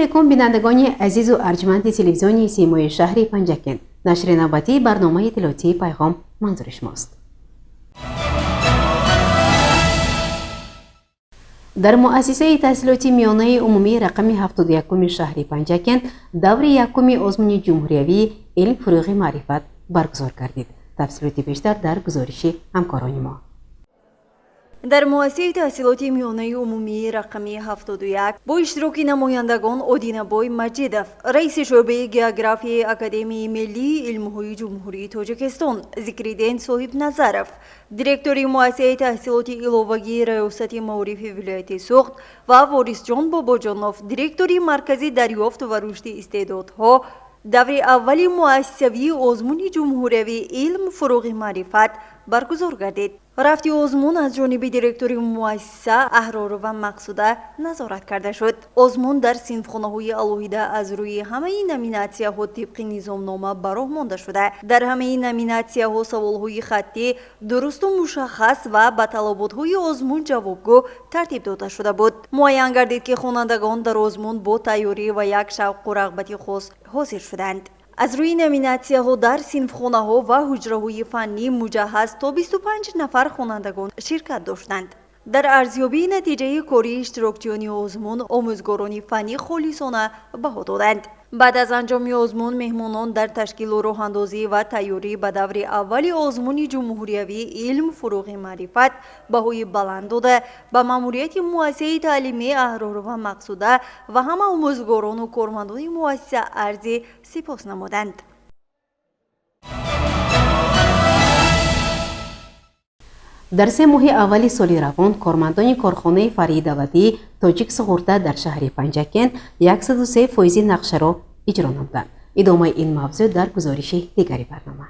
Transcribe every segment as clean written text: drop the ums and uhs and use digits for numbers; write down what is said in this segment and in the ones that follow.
Алейкум, бинандагони азизу арҷманди телевизиони Симои шаҳри Панҷакент. Нашри навбатии барномаи иттилоотии «Пайғом» манзури шумост. Дар муассисаи таҳсилоти миёнаи умумии рақами 71-уми шаҳри Панҷакент даври якуми озмуни ҷумҳуриявии «Илм фурӯғи маърифат» баргузор гардид. Тафсилоти бештар дар гузориши ҳамкорони мо. Дар муассисаи таҳсилоти миёнаи умумии рақами 71 бо иштироки намояндагон Одинабой Маҷидов, раиси шӯъбаи географияи Академияи миллии илмҳои Ҷумҳурии Тоҷикистон, Зикриддин Соҳибназаров, директори муассисаи таҳсилоти иловагии Раёсати маорифи вилояти Суғд, ва Ворисҷон Бобоҷонов, директори Маркази дарёфт ва рушди истеъдодҳо, даври аввали муассисавии озмуни ҷумҳуриявии «Илм фурӯғи маърифат» баргузор гардид. Рафти озмун аз ҷониби директори муассиса Аҳророва Мақсуда назорат карда шуд. Озмун дар синфхонаҳои алоҳида аз рӯи ҳамаи номинатсияҳо тибқи низомнома ба роҳ монда шуда, дар ҳамаи номинатсияҳо саволҳои хаттӣ дурусту мушаххас ва ба талаботҳои озмун ҷавобгӯ тартиб дода шуда буд. Муайян гардид, ки хонандагон дар озмун бо тайёрӣ ва як шавқу рағбати хос ҳозир шуданд. Аз рӯи номинатсияҳо дар синфхонаҳо ва ҳуҷраҳои фаннӣ муҷаҳҳаз то 25 нафар хонандагон ширкат доштанд. Дар арзёбии натиҷаи кории иштирокчиёни озмун омӯзгорони фаннӣ холисона баҳо доданд. Баъд аз анҷоми озмун меҳмонон дар ташкилу роҳандозӣ ва тайёрӣ ба даври аввали озмуни ҷумҳуриявии «Илм фурӯғи маърифат» баҳои баланд дода, ба маъмурияти муассисаи таълимии Аҳророва Мақсуда ва ҳама омӯзгорону кормандони муассиса арзи сипос намуданд. Дар 3 моҳи аввали соли равон кормандони корхонаи фаръии давлатии «Тоҷик суғурта» дар шаҳри Панҷакент 103 фоизи нақшаро иҷро намуданд. Идомаи ин мавзӯъ дар гузориши дигари барнома.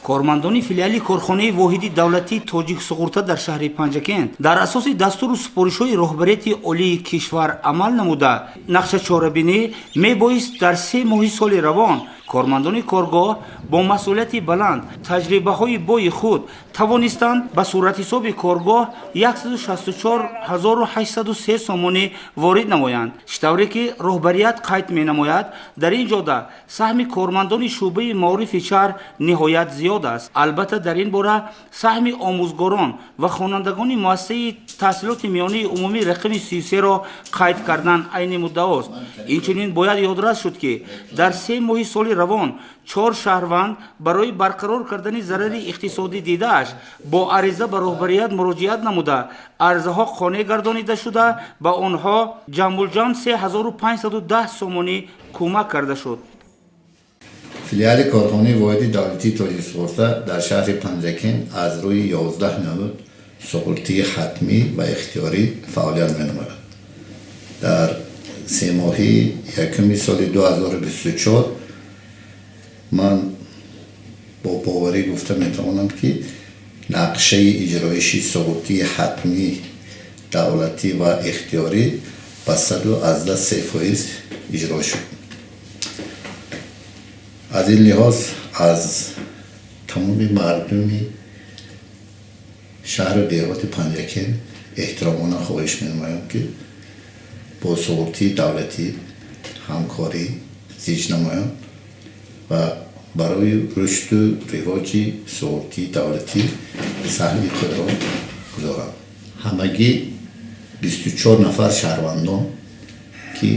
Кормандони филиали корхонаи воҳиди давлатии «Тоҷик суғурта» дар шаҳри Панҷакент дар асоси дастуру супоришҳои роҳбарияти олии кишвар амал намуда, нақша чорабинӣ мебоист дар 3 моҳи соли равон кормандони коргоҳ бо масъулияти баланд, таҷрибаҳои бои худ тавонистанд ба суратҳисоби коргоҳ 164 803 сомонӣ ворид намоянд. Чӣ тавре ки роҳбарият қайд менамояд, дар ин ҷода саҳми кормандони шӯъбаи маорифи шаҳр ниҳоят зиёд аст. Албатта, дар ин бора саҳми омӯзгорон ва хонандагони муассисаи таҳсилоти миёнаи умумӣ рақами 33-ро қайд кардан айни муддаост. Инчунин бояд ёдрас шуд, ки дар 3 моҳи соли равон чор шаҳрванд барои барқарор кардани зарари иқтисодӣ дидааш бо ариза ба роҳбарият муроҷиат намуда, арзаҳо қонеъ гардонида шуда, ба онҳо ҷамъулҷамъ 3510 сомонӣ кӯмак карда шуд. Филиали корхонаи воҳиди давлатии «Тоҷиксуғурта» дар шаҳри Панҷакент аз рӯи 11 намуд суғуртии ҳатмӣ ва ихтиёрӣ фаъолият менамояд. Дар семоҳии якуми соли 2024 ман бо боварӣ гуфта метавонам, ки нақшаи иҷроиши суғуртии ҳатмӣ, давлатӣ ва ихтиёрӣ ба 100,3% иҷро шуд. Аз ин лиҳоз аз тамоми мардуми шаҳру деҳоти Панҷакент эҳтиромона хоҳиш менамоям, ки бо суғуртии давлатӣ ҳамкорӣ зич намоянд ва барои рушду ривоҷи суғуртии давлатӣ саҳми худро гузоранд. Ҳамагӣ 24 нафар шаҳрвандон, ки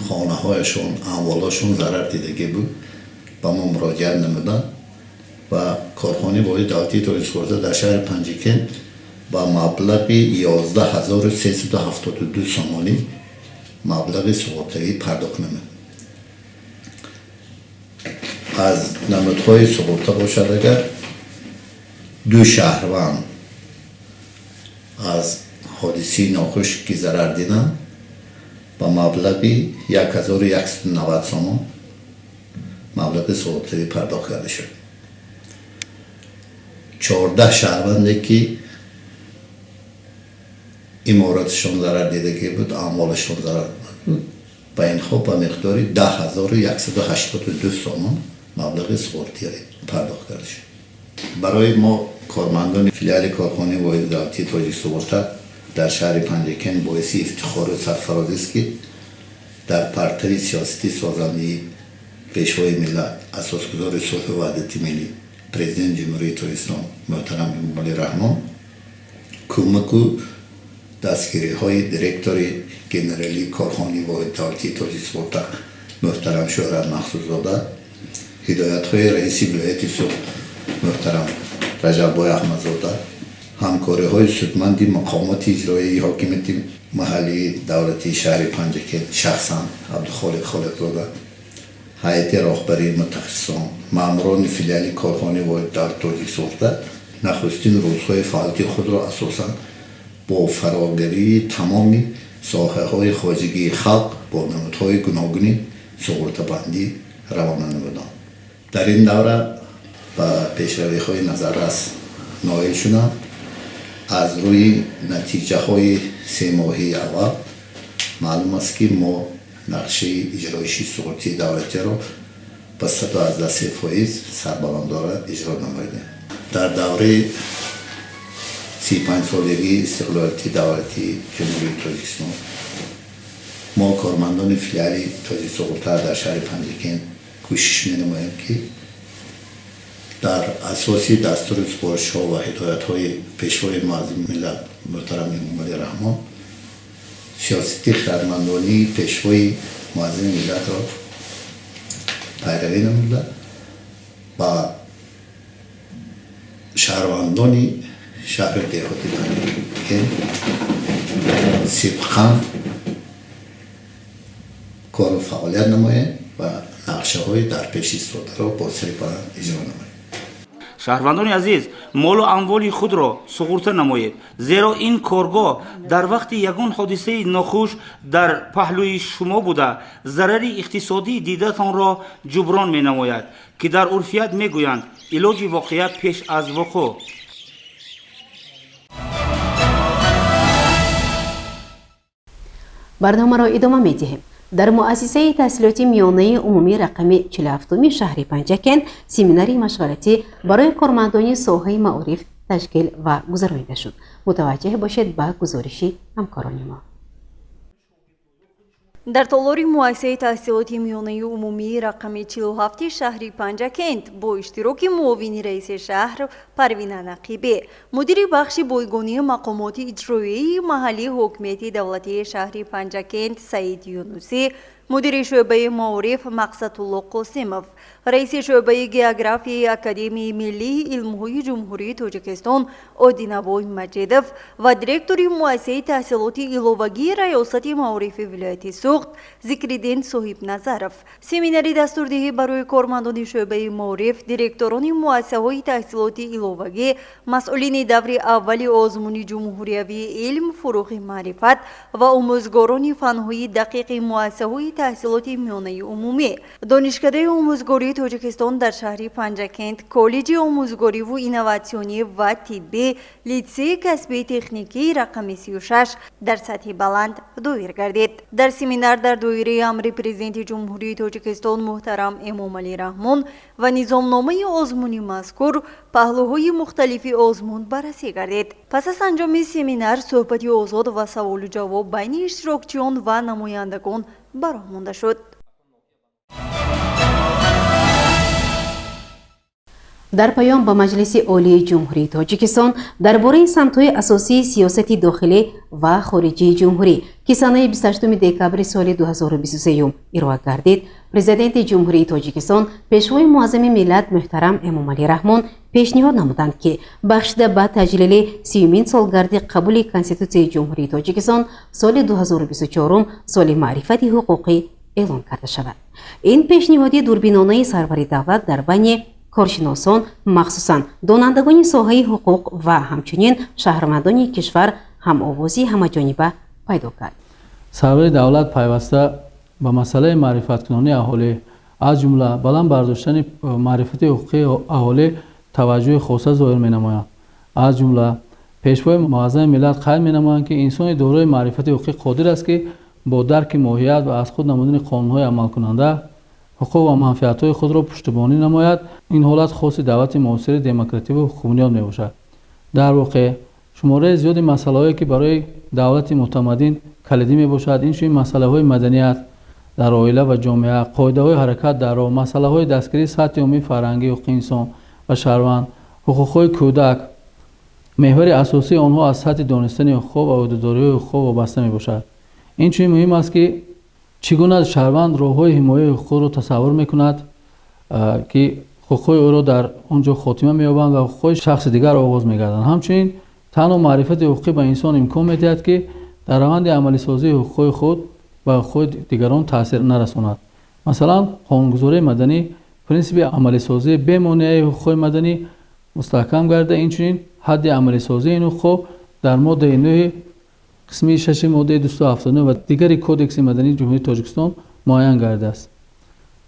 хонаҳояшон, амволошон зарар дидагӣ буд, ба мо муроҷиат намуданд ва корхонаи воҳиди давлатии «Тоҷиксуғурта» дар шаҳри Панҷакент ба маблағи 11 372 сомонӣ маблағи суғуртавӣ пардохт намуд. Аз намудҳои суғурта бошад, агар ду шаҳрванд аз ҳодисаи нохуш, ки зарар диданд, ба маблағи 1190 сомон маблағи суғуртавӣ пардохт карда шуд. 14 шаҳрванде, ки имораташон зарар дидагӣ буд, амволашон зарар буд, ба инҳо ба миқдори 10 182 сомон маблағи суғуртавӣ пардохт карда шуд. Барои мо, кормандони филиали корхонаи воҳиди давлатии «Тоҷиксуғурта», Дар шаҳри Панҷакент боиси ифтихору сарфарозист, ки дар партави сиёсати созандии Пешвои миллат, асосгузори сулҳу ваҳдати миллӣ, Президенти Ҷумҳурии Тоҷикистон муҳтарам Эмомалӣ Раҳмон, кӯмаку дастгириҳои директори генералии корхонаи воҳиди давлатии Тоҷиксуғурта муҳтарам Шӯҳрат Мақсудзода, ҳидоятҳои раиси вилояти Суғд муҳтарам Раҷаббой Аҳмадзода, ҳамкориҳои судманди мақомоти иҷроияи ҳокимияти маҳаллии давлатии шаҳри Панҷакент, шахсан Абдухолиқ Холиқзода, ҳайати роҳбарии мутахассисон, маъмурони филиали корхонаи воҳиди давлати Тоҷиксуғурта нахустин рӯзҳои фаъолияти худро асосан бо фарогирии тамоми соҳаҳои хоҷагии халқ бо намудҳои гуногуни суғуртабандӣ равона намуданд. Дар ин давра ба пешравиҳои назаррас ноил шуданд. Аз рӯи натиҷаҳои семоҳии аввал маълум аст, ки мо нақшаи иҷроиши суғуртии давлатиро ба 183% сарбаландона иҷро намоидем. Дар давраи 35-солагии истиқлолияти давлатии Ҷумҳурии Тоҷикистон мо, кормандони филиали Тоҷиксуғурта дар шаҳри Панҷакент, кӯшиш менамоем, ки дар асоси дастуру супоришҳо ва ҳидоятҳои Пешвои муаззами миллат муҳтарам Эмомалӣ Раҳмон, сиёсати хирадмандонии Пешвои муаззами миллатро пайравӣ намуда, ба шаҳрвандони шаҳри деҳоти Панҷакент сидқан кору фаъолият намоем ва нақшаҳои дар пеш истодаро бо сари баланд иҷро намоем. Шаҳрвандони азиз, молу амволи худро суғурта намоед, зеро ин коргоҳ дар вақти ягон ҳодисаи нохуш дар паҳлӯи шумо буда, зарари иқтисодии дидатонро ҷуброн менамояд, ки дар урфият мегӯянд: илоҷи воқеа пеш аз вуқӯъ. Барномаро идома медиҳем. Дар муассисаи таҳсилоти миёнаи умумии рақами 47-уми шаҳри Панҷакент семинари машваратӣ барои кормандони соҳаи маориф ташкил ва гузаронида шуд. Мутаваҷҷеҳ бошед ба гузориши ҳамкорони мо. Дар толори муассисаи таҳсилоти миёнаи умумии рақами 47 шаҳри Панҷакент бо иштироки муовини раиси шаҳр Парвина Нақибе, мудири бахши бойгонии мақомоти иҷроияи маҳаллии ҳокимияти давлатии шаҳри Панҷакент Саид Юнусӣ, мудири шӯъбаи маориф Мақсадулло Қосимов, раиси шӯъбаи географияи Академияи миллии илмҳои Ҷумҳурии Тоҷикистон Одинабой Маҷидов ва директори муассисаи таҳсилоти иловагии Раёсати маорифи вилояти Суғд Зикриддин Соҳибназаров семинари дастурдиҳӣ барои кормандони шӯъбаи маориф, директорони муассисаҳои таҳсилоти иловагӣ, масъулини даври аввали озмуни ҷумҳуриявии «Илм — фурӯғи маърифат» ва омӯзгорони фанҳои дақиқи муассисаҳои таҳсилоти миёнаи умумӣ, Донишкадаи омӯзгории Тоҷикистон дар шаҳри Панҷакент, Коллеҷи омӯзгориву инноватсионӣ ва тиббӣ, Литсеи касбии техникии рақами 36 дар сатҳи баланд доир гардид. Дар семинар дар доираи амри Президенти Ҷумҳурии Тоҷикистон муҳтарам Эмомалӣ Раҳмон ва низомномаи озмуни мазкур паҳлӯҳои мухталифи озмун баррасӣ гардид. Пас аз анҷоми семинар суҳбати озод ва саволу ҷавоб байни иштирокчиён ва намояндагон ба роҳ монда шуд. Дар паём ба Маҷлиси Олии Ҷумҳурии Тоҷикистон дар бораи самтҳои асосии сиёсати дохилӣ ва хориҷии ҷумҳурӣ, ки санаи 28 декабри соли 2023 ироа гардид, Президенти Ҷумҳурии Тоҷикистон, Пешвои муаззами миллат муҳтарам Эмомалӣ Раҳмон пешниҳод намуданд, ки бахшида ба таҷлили 30-юмин солгарди қабули Конститутсияи Ҷумҳурии Тоҷикистон соли 2024 соли маърифати ҳуқуқӣ эълон карда шавад. Ин пешниҳоди дурбинонаи сарвари давлат дар байни коршиносон, махсусан донандагони соҳаи ҳуқуқ ва ҳамчунин шаҳрвандони кишвар ҳамовозӣ ҳамаҷониба пайдо кард. Сарвари давлат пайваста ба масъалаи маърифаткунонии аҳолӣ, аз ҷумла баланд бардоштани маърифати ҳуқуқии аҳолӣ таваҷҷӯҳи хоса зоҳир менамоянд. Аз ҷумла Пешвои муаззами миллат қайд менамоянд, ки инсони дорои маърифати ҳуқуқӣ қодир аст, ки бо дарки моҳият ва аз худ намудани қонунҳои амалкунанда ҳуқуқ ва манфиатҳои худро пуштибонӣ намояд. Ин ҳолат хоси давлати муосири демокративу ҳуқуқбунёд мебошад. Дар воқеъ, Шумораи зиёди масъалаҳое, ки барои давлати мутамаддин калидӣ мебошад, инчунин масъалаҳои маданият дар оила ва ҷомеа, қоидаҳои ҳаракат дар роҳ, масъалаҳои дастгирии сатҳи умумии фарҳангии ҳуқуқи инсон ва шаҳрванд, ҳуқуқҳои кӯдак, меҳвари асосии онҳо аз сатҳи донистани ҳуқуқҳо ва ӯҳдадориҳои ҳуқуқҳо вобаста мебошад. Инчунин муҳим аст, ки чӣ гуна шаҳрванд роҳҳои ҳимояи ҳуқуқро тасаввур мекунад, ки ҳуқуқҳои ӯро дар он ҷо хотима меёбанд ва ҳуқуқҳои шахси дигар оғоз мегарданд. Ҳамчунин танҳо маърифати ҳуқуқӣ ба инсон имкон медиҳад, ки дар раванди амалисозии ҳуқуқҳои худ ба ҳуқуқҳои дигарон таъсир нарасонад. Масалан, қонунгузории маданӣ принсипи амалисозии бемонеаи ҳуқуқҳои маданӣ мустаҳкам гарда, инчунин ҳадди амалисозии ин ҳуқуқҳо дар моддаи 9 қисми 6 моддаи 279 ва дигари Кодекси мадании Ҷумҳурии Тоҷикистон муайян гардидааст.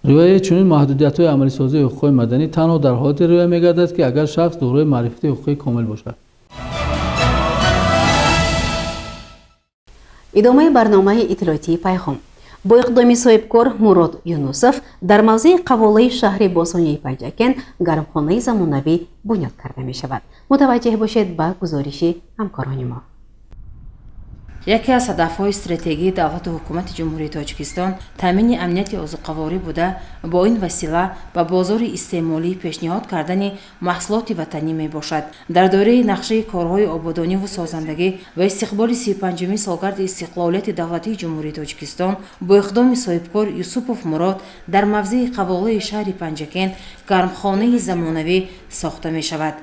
Риояи чунин маҳдудиятҳои амалисозии ҳуқуқҳои маданӣ танҳо дар ҳолате риоя мегардад, ки агар шахс дорои маърифати ҳуқуқии комил бошад. Идомаи барномаи иттилоотии Пайғом. Бо иқдоми соҳибкор Мурод Юнусов дар мавзеи қаволаи шаҳри босонии Панҷакент гармхонаи замонавӣ бунёд карда мешавад. Мутаваҷҷеҳ бошед ба гузориши ҳамкорони мо. Яке аз ҳадафҳои стратегии давлату ҳукумати Ҷумҳурии Тоҷикистон таъмини амнияти озуқаворӣ буда, бо ин васила ба бозори истеъмолӣ пешниҳод кардани маҳсулоти ватанӣ мебошад. Дар доираи нақшаи корҳои ободониву созандагӣ ва истиқболи 35-умин солгарди истиқлолияти давлатии Ҷумҳурии Тоҷикистон бо иқдоми соҳибкор Юсупов Мурод дар мавзеи қаволаи шаҳри Панҷакент гармхонаи замонавӣ сохта мешавад.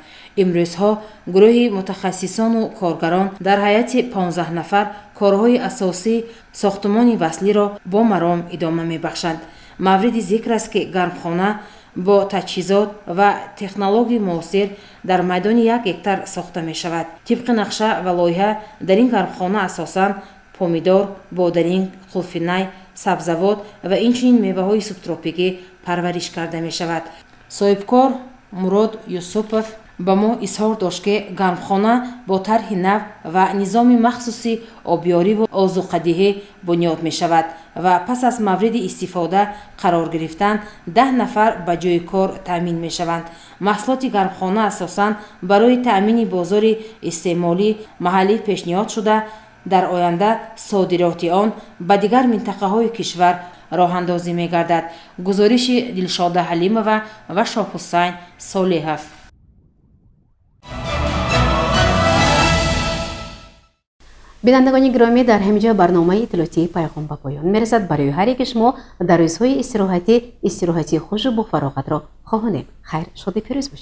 Имрӯзҳо гурӯҳи мутахассисону коргарон дар ҳайати 15 нафар корҳои асосии сохтумони васлиро бо маром идома мебахшанд. Мавриди зикр аст, ки гармхона бо таҷҳизот ва технологияи муосир дар майдони 1 гектар сохта мешавад. Тибқи нақша ва лоиҳа дар ин гармхона асосан помидор, бодаринг, қулфинай, сабзавот ва инчунин меваҳои субтропикӣ парвариш карда мешавад. Соҳибкор Мурод Юсупов ба мо изҳор дошт, ки гармхона бо тарҳи нав ва низоми махсуси обёриву озуқадиҳӣ бунёд мешавад ва пас аз мавриди истифода қарор гирифтан 10 нафар ба ҷойи кор таъмин мешаванд. Маҳсулоти гармхона асосан барои таъмини бозори истеъмолӣ маҳаллӣ пешниҳод шуда, дар оянда содироти он ба дигар минтақаҳои кишвар роҳандозӣ мегардад. Гузориши Дилшода Ҳалимова ва Шоҳҳусайн Солиҳов. Бинандагони гиромӣ, дар ҳамин ҷо барномаи иттилоотии Пайғом ба поён мерасад. Барои ҳар яки шумо дар рӯзҳои истироҳатӣ истироҳати хушу бофароғатро хоҳонем. Хайр, шоди пирӯз бошед.